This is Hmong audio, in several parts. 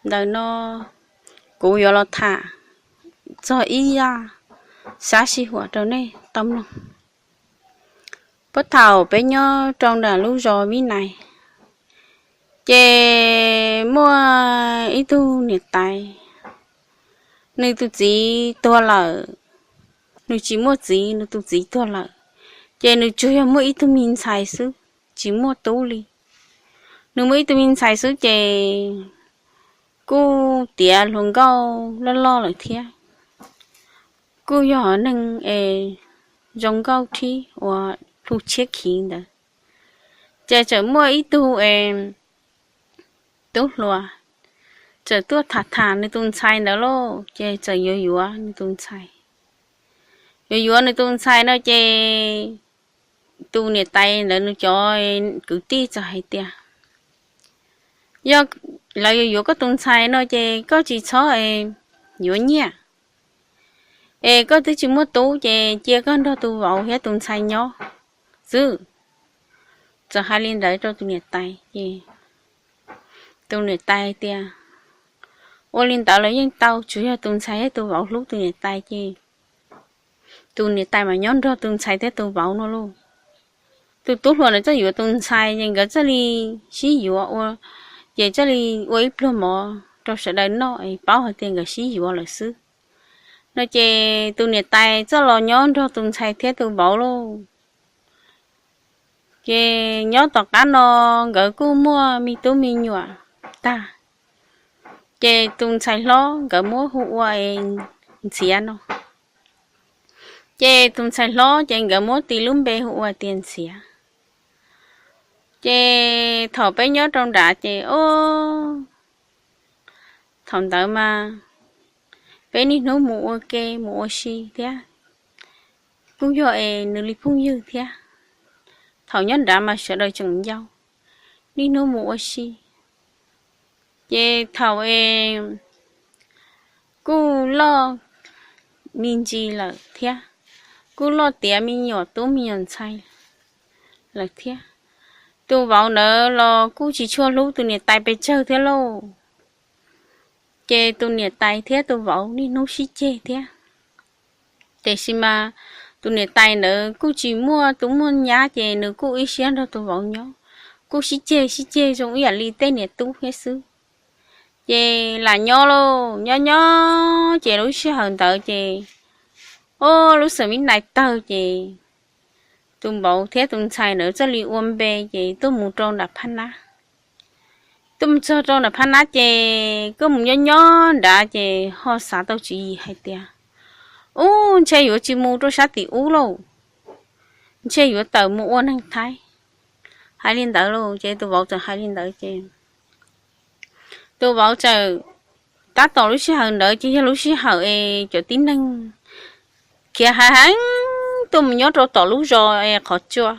ntawm no kuv yuav los tham txog ib zaj sab sij huam rau nej tau mloog. Puag thaum peb nyob rau nram lub zos Vib Nais, ces muaj ib tug niam tais, nws tus txiv tuag lawm, nws tsis muaj txiv, nws tus txiv tuag lawm, ces nws tsuas yog muaj ib tug me ntxhais xwb, tsis muaj tub li. Nws muaj ib tug me ntxhais xwb ces kuj tiav hluas nkauj loj loj lawm thiab, kuj yog neeg es zoo nkauj thiab uas plhu tshiab khiv ntawd. Ces txawm muaj ib tug es tub hluas txawm tuaj tham tham nws tus ntxhais ntawd lauj, ces txawm yuav yuav nws tus ntxhais. Yuav yuav nws tus ntxhais no ces tus niam tais ntawd nws cov kwv tij txawm hais tias, yog lawv yuav yuav koj tus ntxhais no ces koj tsis txhob yuav nyiaj, es koj twb tsis muaj tub ces cia koj nrog tus vauv thiab tus ntxhais nyob xwb. Txawm hais li ntawd rau tus niam tais ces tus niam tais tias, ua li ntawd los yeej tau, tsuas yog tus ntxhais thiab tus vauv hlub tus niam tais ces tus niam tais mas nyob nrog tus ntxhais thiab tus vauv no lauj. Tus tub hluas ntawd txawj yuav tus ntxhais ces nkawd txawj li sib yuav ua, ces txawj li ua ib pluag mov rau sawv daws noj es paub hais tias nkawd sib yuav lawm xwb no ces tus niam tais txawj los nyob nrog tus ntxhais thiab tus vauv lauj. Ces nyob tom qab no nkawd kuj muaj me tub me nyuam tag, ces tus ntxhais hlob nkawd muab hu ua Ntxhiav no. Ces tus ntxhais hlob ces nkawd muab tis lub npe hu ua tias Ntxhiav. Ces thaum peb nyob rau nrad ces o, thaum ntawd mas peb niaj hnub mus ua ke mus ua si thiab, kuj yog es nws li phooj ywg thiab. Thaum nyob nrad mas sawv daws tseem yau, niaj hnub mus ua si. Ces thaum es kuj loj me ntsis lawm thiab, kuj loj tiav me nyuam tub me nyuam ntxhais lawm thiab. Tus vauv ntawd los kuj tsis tshua hlub tus niam tais pes tsawg thiab lauj. Ces tus niam tais thiab tus vauv niaj hnub sib ceg thiab. Tiam sis mas tus niam tais ntawd kuj tsis muaj tub muaj nyab ces nws kuj ib siab nrog tus vauv nyob, kuj sib ceg sib ceg zoo ib yam li tej niam tub thiab xwb. Ces lam nyob lauj, nyob nyob ces lub sij hawm ntawd ces o, lub xeem Vib Nais tawg ces tus vauv thiab tus ntxhais ntawd txawj li ua npe ces tuaj mus rau nram phab nab. Tuaj mus txog rau nram phab nab ces kuj mus nyob nyob nrad ces ho xav tau tswv yim hais tias, ub, ntshe yuav tsis mus rau sab tim ub lauj, ntshe yuav tawm mus ua neeg Thaib. Hais li ntawd lauj, ces tus vauv txawm hais li ntawd ces tus vauv txawm, tab tom lub sij hawm ntawd ces yog lub sij hawm es cov tib neeg khiav heev heev tuaj mus nyob rau tom lub zos es qhov tsua.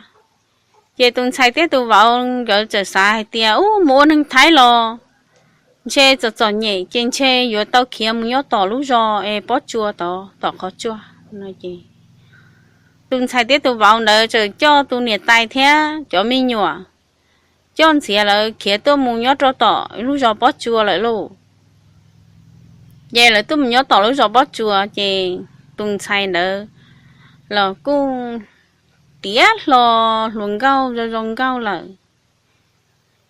Ces tus ntxhais thiab tus vauv nkawd txawm xav hais tias, ub, mus ua neeg Thaib los ntshe txom txom nyem ces ntshe yuav tau khiav mus nyob tom lub zos es pob tsua tod, tom qhov tsua no ces tus ntxhais thiab tus vauv ntawd txawm coj tus niam tais thiab cov me nyuam, coj Ntxhiav lawv khiav tuaj mus nyob rau tom lub zos pob tsua lawm lauj. Ces lawv tuaj mus nyob tom lub zos pob tsua ces tus ntxhais ntawd los kuj tiav hlo hluas nkauj zoo zoo nkauj lawm.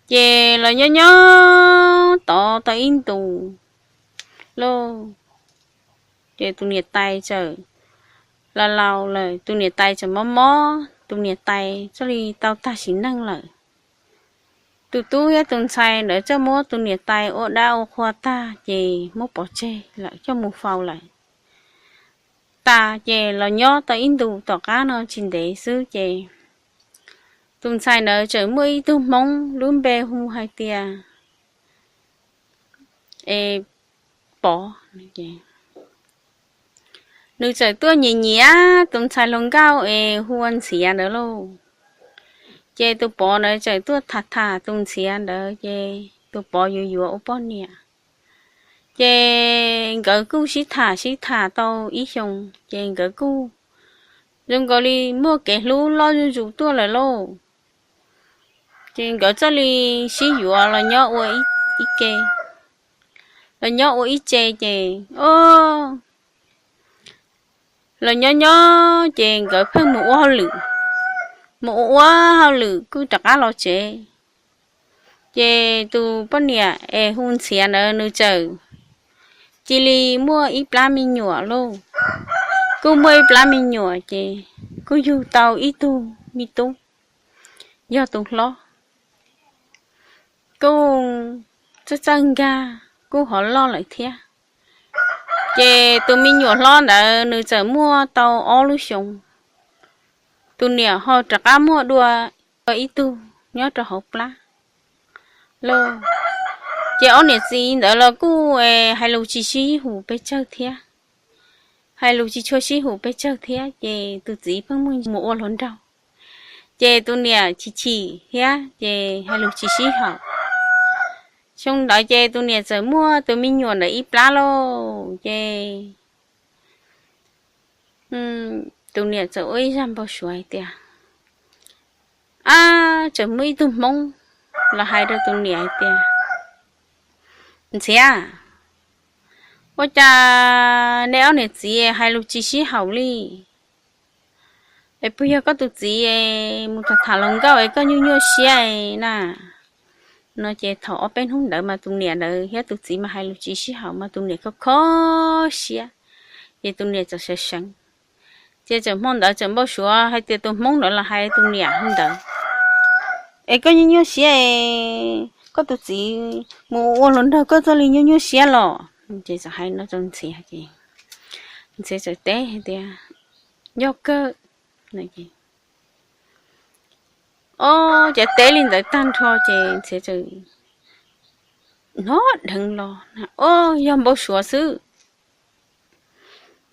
Ces los nyob nyob tod tau ib ntus lauj, ces tus niam tais txawm laus laus lawm, tus niam tais txawm mob mob, tus niam tais thiaj li tau tag sim neej lawm. Tus tub thiab tus ntxhais ntawd txawm muab tus niam tais ua dab ua qhua tag ces muab pov tseg lawm, coj mus faus lawm. Tas ces los nyob tau ib ntus tom qab no tsis ntev xwb ces tus ntxhais ntawd txawm muaj ib tug Hmoob lub npe hu hais tias es Pov. Nws txawm tuaj nyiam nyiam tus ntxhais hluas nkauj es hu ua Ntxhiav ntawd lauj. Ces tus Pov ntawd txawm tuaj tham tham tus Ntxhiav ntawd ces tus Pov yuav yuav ua poj niam. Ces nkawd kuj sib tham sib tham tau ib xyoos ces nkawd kuj zoo nkaus li muaj kev hlub loj zuj zus tuaj lawm lauj. Ces nkawd thiaj li sib yuav los nyob ua ib ke. Los nyob ua ib tse ces, o, los nyob nyob ces nkawd pheej mus ua hauj lwm, mus ua ua hauj lwm kuj rov qab los tsev. Ces tus poj niam es hu Ntxhiav ntawd nws txawm cia li muaj ib plab me nyuam lauj. Kuj muaj ib plab me nyuam ces kuj yug tau ib tug me tub, yog tus hlob, kuj txawj txawj nkag, kuj hov loj lawm thiab. Ces tus me nyuam hlob ntawd nws txawm muaj tau ob lub xyoos, tus niam ho rov qab muaj dua ib tug nyob rau hauv plab lauj. Ces ob niam txiv ntawd los kuj hais lus tsis sib hum pes tsawg thiab, hais lus tsis tshua sib hum pes tsawg thiab, ces tus txiv pheej mus ua hluas nraug, ces tus niam chim chim thiab ces hais lus tsis sib haum. Xyoo ntawd ces tus niam txawm muaj tus me nyuam ntawd ib plab lauj, ces tus niam txawm ua ib zaj npau suav hais tias, ab, txawm muaj ib tug hmoob los hais rau tus niam hais tias, Ntxhiav, ua cas nej ob niam txiv hais lus tsis sib haum li? Es puas yog koj tus txiv mus tham tham hluas nkauj es koj nyuaj nyuaj siab na? No ces thaum ob peb hnub ntawd mas tus niam ntawd thiab tus txiv mas hais lus tsis sib haum mas tus niam kho kho siab, ces tus niam txawm sawv seev. Ces txawm hmo ntawd txawm npau suav hais tias tus hmoob ntawd los hais tus niam ntawd, Es koj nyuaj nyuaj siab es koj tus txiv mus ua hluas nraug koj thiaj li nyuaj nyuaj siab los? Ces txawm hais no rau Ntxhiav ces Ntxhiav txawm teb hais tias, Yog kawg. Ob, ces teb li ntawd tag nrho ces Ntxhiav txawm hnov dheev los, Ob, yog npau suav xwb.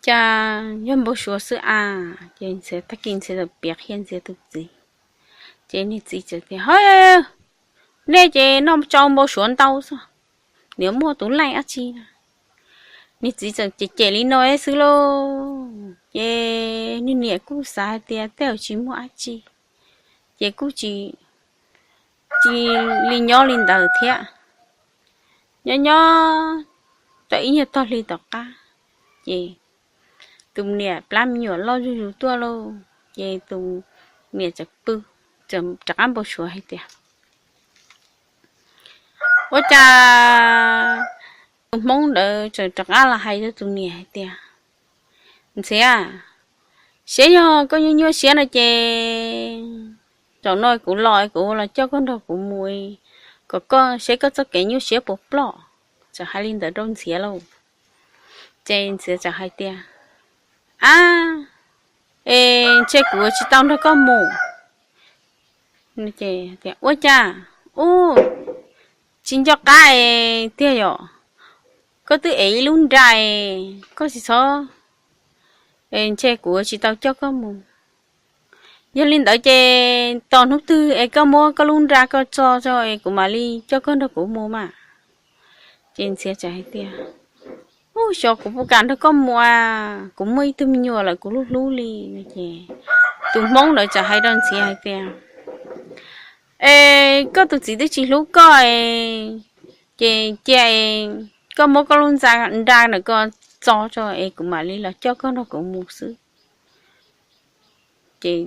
Cas yog npau suav xwb a? Ces Ntxhiav tag kis Ntxhiav txawm piav qhia Ntxhiav tus txiv. Ces nws txiv txawm tias, Hov, nej ces noj tsau npau suav ntau xwb, nws muaj tus laij dab tsi na? Nws txiv txawm cem cem li no xwb lauj. Ces nws niam kuj xav hais tias tej zaum tsis muaj dab tsi, ces kuj tsis, tsis li nyob li ntawd thiab. Nyob nyob tau ib nyuag tog hli tom qab, ces tus niam plab me nyuam loj zuj zus tuaj lauj. Ces tus niam txawm pw, txawm rov qab npau suav hais tias, Ua cas tus hmoob ntawd txawm rov qab los hais rau tus niam hais tias, Ntxhiav, seb yog koj nyuaj nyuaj siab no ces zaum no kuv los kuv los coj koj nrog kuv mus, kom koj seb koj txoj kev nyuaj siab puas ploj. Txawm hais li ntawd rau Ntxhiav lauj. Ces Ntxhiav txawm hais tias, Ab, es ntshe kuv tsis tau nrog koj mus. Ua cas, ub, tsis nco qab es tiag yom, koj twb ev ib lub nra es koj tsis txhob, ntshe kuv tsis tau coj koj mus. Yog li ntawd ces tos hnub twg es koj muab koj lub nra koj txo tso es kuv mam li coj koj nrog kuv mus mas. Ces Ntxhiav txawm hais tias, Ub, xyov kuv puas kam nrog koj mus, kuv muaj ib tug me nyuam lawm kuv hlub hlub li. Ces tus hmoob ntawd txawm hais rau Ntxhiav hais tias, Es koj tus txiv twb tsis hlub koj, ces cia koj muab koj lub nra ntawm ko txo tso es kuv mam li los coj koj nrog kuv mus xwb. Ces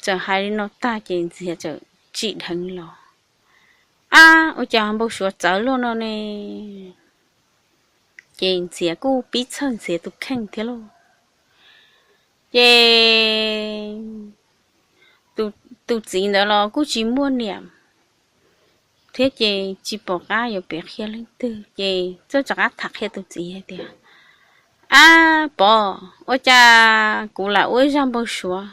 txawm hais li no tag ces Ntxhiav txawm tsim dheev los. Ab, ua cas npau suav txawv luaj no ne? Ces Ntxhiav kuj pib txhawj Ntxhiav tus kheej thiab lauj. Ces tus txiv ntawd los kuj tsis muaj niam thiab ces tsis pom qab yuav piav qhia leej twg ces txawm rov qab tham qhia tus txiv hais tias, Ab Pov, ua cas kuv lam ua ib zaj npau suav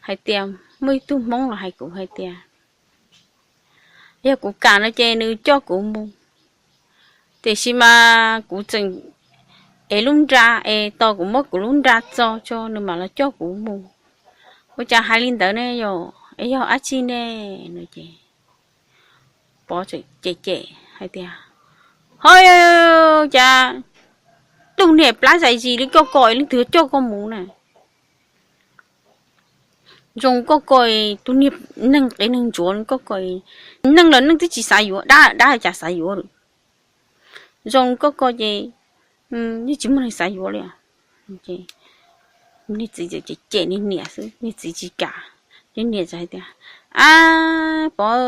hais tias muaj ib tug hmoob los hais kuv hais tias yog kuv kam no ces nws coj kuv mus, tiam sis mas kuv tseem ev lub nra es tos kuv muab kuv lub nra txo tso nws mam los coj kuv mus. Ua cas hais li ntawd ne yom, es yog dab tsi ne? No ces Pov txawm cem cem hais tias, Ho, cas tus niag plab zais zis li koj ko leej twg coj koj mus na? Zoo koj ko, tus niag neeg qev neeg ntsuav koj ko, neeg los neeg twb tsis xav yuav, dab dab cas xav yuav lawm. zoo koj ko ces yeej tsis muaj neeg xav yuav li. Niag txiv txawm cem cem niag niam xwb, niag txiv tsis kam. Niag niam txawm hais tias, Ab Pov,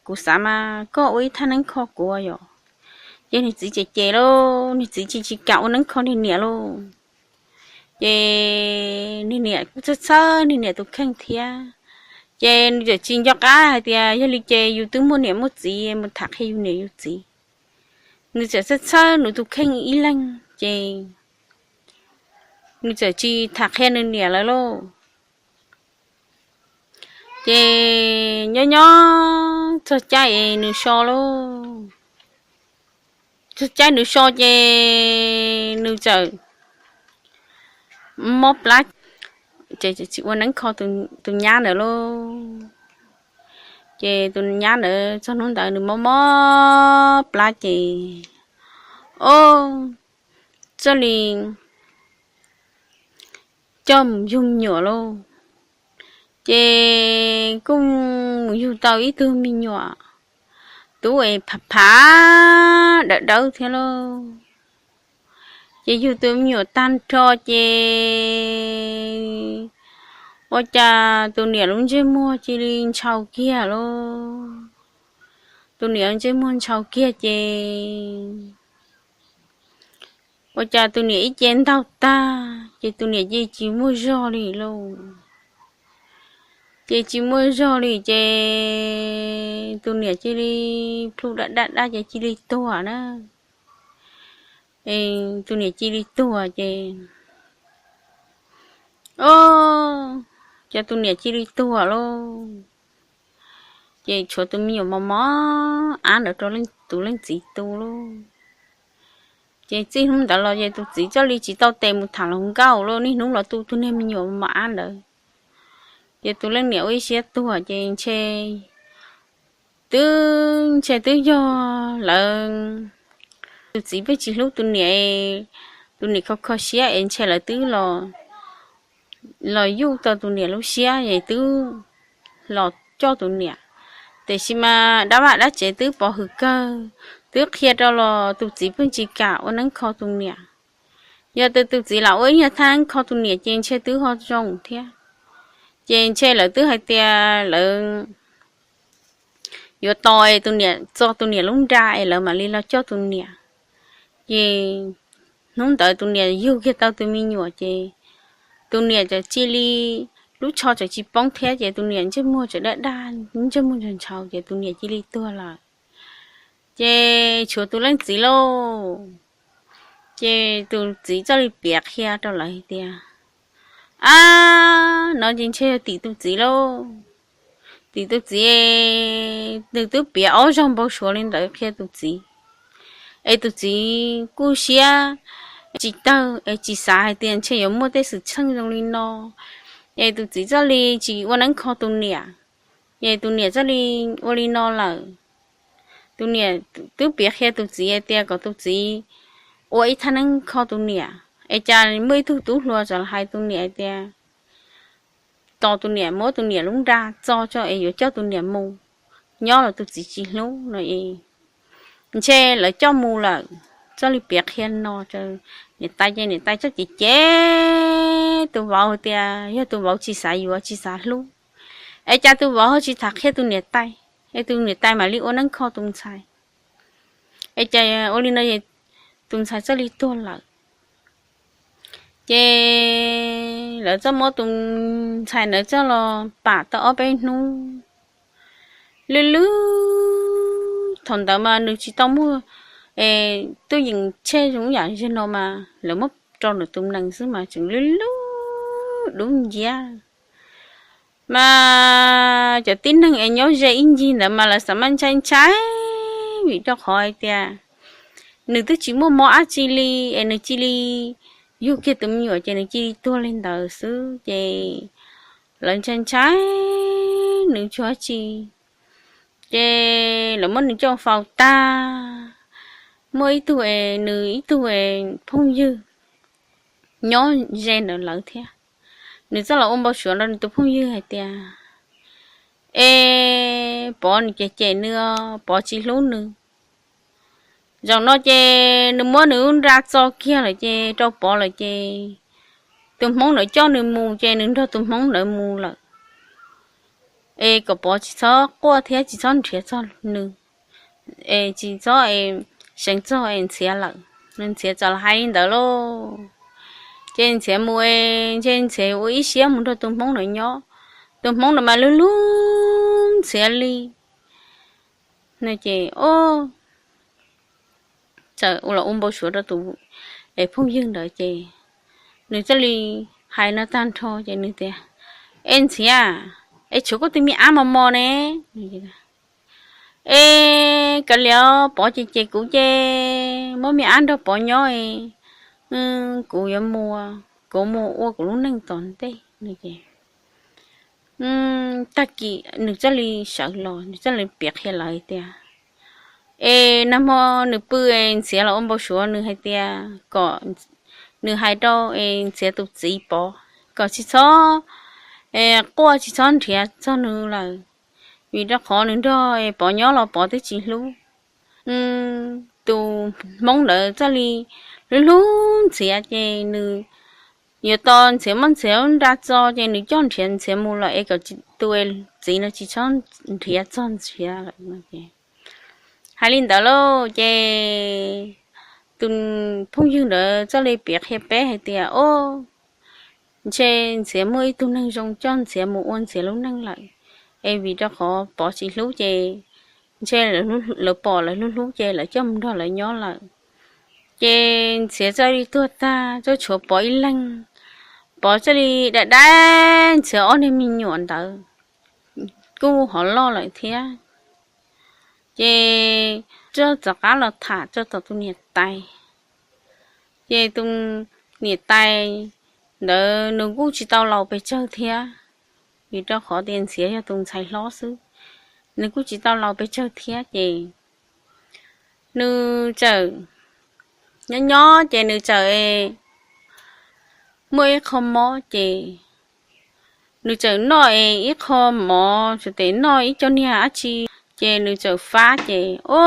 kuv xav mas koj ua ib thaj neeb kho kuv yom. Ces niag txiv cem cem lauj, niag txiv tsis tsis kam ua neeb kho niag niam lauj. Ces niag niam kuj txhawj txhawj niag niam tus kheej thiab. Ces nws txawm tsis nco qab hais tias yog li ces yus twb muaj niam muaj txiv, mus tham qhia yus niam yus txiv. Nws txawm txhawj txhawj nws tus kheej ib leeg ces nws txawm tsis tham qhia nws niam lawm lauj. Ces nyob nyob txog caij es nws so lauj, txog caij nws so ces nws txawm mob plab, ces tsis ua neeb kho tus nyab ntawd lauj. Ces tus nyab ntawd txog hnub ntawd nws mob mob plab ces, o, txawm li coj mus yug me nyuam lauj. Ces kuj mus yug tau ib tug me nyuam tub es phav phav dawb dawb thiab lauj. Ces yug tus me nyuam tag nrho ces ua cas tus niam lub ntsej muag cia li ntshaus kiag lauj. Tus niam ntsej muag ntshaus kiag ces ua cas tus niam ib ce ntaug tag ces tus niam cia li tsis muaj zog li lauj. Ces tsis muaj zog li ces tus niam cia li plhu daj daj daj ces cia li tuag na. Tus niam cia li tuag ces, o, ces tus niam cia li tuag lauj. Ces tshuav tus me nyuam mos mos ab ntawd rau tus leej txiv tu lauj. Ces txij hnub ntawd los ces tus txiv thiaj li tsis tau tes mus tham hluas nkauj lauj, niaj hnub los tu tus niag me nyuam mos mos ab ntawd. Ces tus leej niam ua ib siab tuag ces ntshe twb, ntshe twb yog lawv, tus txiv pheej tsis hlub tus niam, tus niam kho kho siab es ntshe lawv twb los yuj tau tus niam lub siab es twb los coj tus niam. Tiam sis mas dab vaj dab tsev twb pov hwm kawg, twb qhia rau los tus txiv pheej tsis kam ua neeb kho tus niam. Yog tus, tus txiv lam ua ib nyuag thaj neeb kho tus niam ces ntshe twb ho zoo thiab. Ces ntshe lawv twb hais tias lawv yuav tos tus niam txo tus niam lub nra es lawv mam li los coj tus niam. Ces hnub ntawd tus niam yug kiag tau tus me nyuam ces tus niam txawm cia li, lub tsho txawm tsis poob thiab ces tus niam ntsej muag txawm daj daj, ntsej muag ntshaus ntshaus ces tus niam cia li tuag lawm. Ces tshuav tus leej txiv lauj. Ces tus txiv thiaj li piav qhia rau lawv hais tias, ab, no ces ntshe yog tim tus txiv lauj. Tim tus txiv, nws twb piav ob zaug npau suav li ntawd qhia tus txiv, es tus txiv kuj siab tsis tawg es tsis xav hais tias ntshe yuav muaj tej xwm txheej zoo li no. Es tus txiv thiaj li tsis ua neeb kho tus niam, es tus niam thiaj li ua li no lawm. Tus niam twb piav qhia tus txiv hais tias kom tus txiv ua ib thaj neeb kho tus niam, es cas muaj ib tug tub hluas txawm hais tus niam hais tias tos tus niam, muab tus niam lub nra txo tso es yuav coj tus niam mus nyob los tus txiv tsis hlub no. Ntshe lawv coj mus lawm, thiaj li piav qhia no rau niam tais ces niam tais thiaj cem cem tus vauv hais tias yog tus vauv tsis xav yuav tsis xav hlub, es cas tus vauv ho tsis tham qhia tus niam tais, es tus niam tais mam li ua neeb kho tus ntxhais, es cas ua li no tus ntxhais thiaj li tuag lawm. Ces lawv thiaj muab tus ntxhais ntawd coj los pam tau ob peb hnub. Lwj lwj, thaum ntawd mas nws tsis tau muaj tub yees tsheb zoo yam li no mas lawv muab rau nws tus nees xwb mas tseem lwj lwj dub nciab. Mas cov tib neeg es nyob ze ib ncig ntawd mas lawv xav mas ntshai ntshai, vim rau qhov hais tias nws twb tsis muaj mob dab tsi li, es nws cia li yug kiag tus me nyuam ces nws cia li tuag li ntawd xwb ces lawv ntshai ntshai nws tsis ua tsi. Ces lawv muab nws coj faus tag, muaj ib tug es nws ib tug phooj ywg nyob ze ntawd lawv thiab, nws txawm los ua npau suav rau nws tus phooj ywg hais tias, es Pov nws cem cem nws, Pov tsis hlub nws. Zaum no ces nws muab nws lub nra txo kiag lawm ces rau Pov lawm ces tus Hmoob ntawd coj nws mus ces nws nrog tus Hmoob ntawd mus lawm. Es kom Pov tsis txhob quaj thiab tsis txhob nrhiav txog nws, es tsis txhob seev txog es Ntxhiav lawm. Nws Ntxhiav txawm los hais li ntawd lauj. Ces Ntxhiav mus es ntshe Ntxhiav ua ib siab mus nrog tus Hmoob ntawd nyob. Tus Hmoob ntawd mas hlub hlub Ntxhiav li. Ces txawm ua los ua npau suav rau tus phooj ywg ntawd ces nws thiaj li hais no tag nrho ces nws tias, Es Ntxhiav, es tshuav koj tus me ab mos mos ne. Es kav liam, Pov ces ces kuv ces muab me ab nrog Pov nyob es kuv yuav mus, kuv mus ua kuv lub neej tom ntej. Tag kis nws thiaj li sawv los, nws thiaj li piav qhia lawv tias, es nag hmo nws pw es Ntxhiav los ua npau suav nws hais tias kom, nws hais rau es Ntxhiav tus txiv Pov kom tsis txhob quaj tsis txhob nrhiav txog nws lawm, vim rau qhov nws nrog Pov nyob los Pov twb tsis hlub. Tus Hmoob ntawd thiaj li hlub hlub Ntxhiav ces nws yuav tos Ntxhiav muab Ntxhiav lub nra txo ces nws coj nrhiav Ntxhiav mus lawm es kom tus txiv no tsis txhob nrhiav txog Ntxhiav lawm. Hais li ntawd lauj ces tus phooj ywg ntawd thiaj li piav qhia peb hais tias, Os, ntshe Ntxhiav muaj ib tug neeg zoo coj Ntxhiav mus ua Ntxhiav lub neej lawm, es vim rau qhov Pov tsis hlub ces ntshe lawv pom lawv hlub hlub ces lawv coj mus nrog lawv nyob lawm. Ces Ntxhiav thiaj li tuag tag, tsuas tshuav Pov ib leeg. Pov thiaj li dai dai Ntxhiav ob niag me nyuam ntawd, kuj hov loj lawm thiab. Ces thiaj rov qab los tham rau tom tus niam tais. Ces tus niam tais ntawd nws kuj tsis tau laus pes tsawg thiab, vim rau qhov tias Ntxhiav yog tus ntxhais hlob xwb, nws kuj tsis tau laus pes tsawg thiab ces nws txawm nyob nyob ces nws txawm muaj ib qho mob ces nws txawm noj es ib qho mov, txawm tes noj ib co niag dab tsi, ces nws txawm fab ces, o,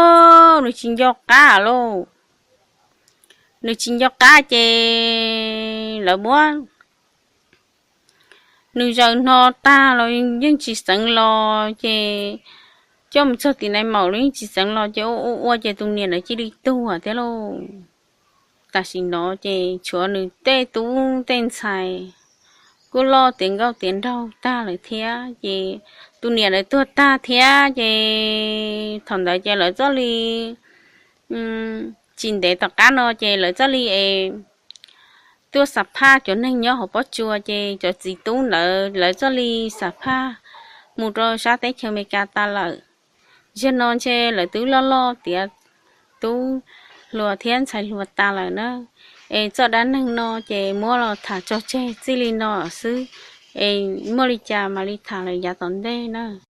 nws tsis nco qab lauj. Nws tsis nco qab ces lawv muab nws zaws hno tag los yeej tsis xeev los ces coj mus txog tim nai maum los yeej tsis xeev los ces ua ua ua ces tus niam ntawd cia li tuag thiab lauj. Tam sim no ces tshuav nws tej tub tej ntxhais kuj loj tiav nkauj tiav nraug tag lawm thiab ces tus niam ntawd tuag tag thiab ces thaum ntawd ces lawv txoj li tsis ntev tom qab no ces lawv txoj li es tuaj xam phaj cov neeg nyob hauv pob tsuas ces cov txiv tub ntawd lawv txoj li xam phaj mus rau sab teb chaws Amelikas tas lawm. Zaum no ntshe lawv twb loj loj tiav tub hluas thiab ntxhais hluas tas lawm na. Es txoj dab neeg no ces muab los tham tso tseg txij li no xwb, es muaj li cas mam li tham lawm yav tom ntej na.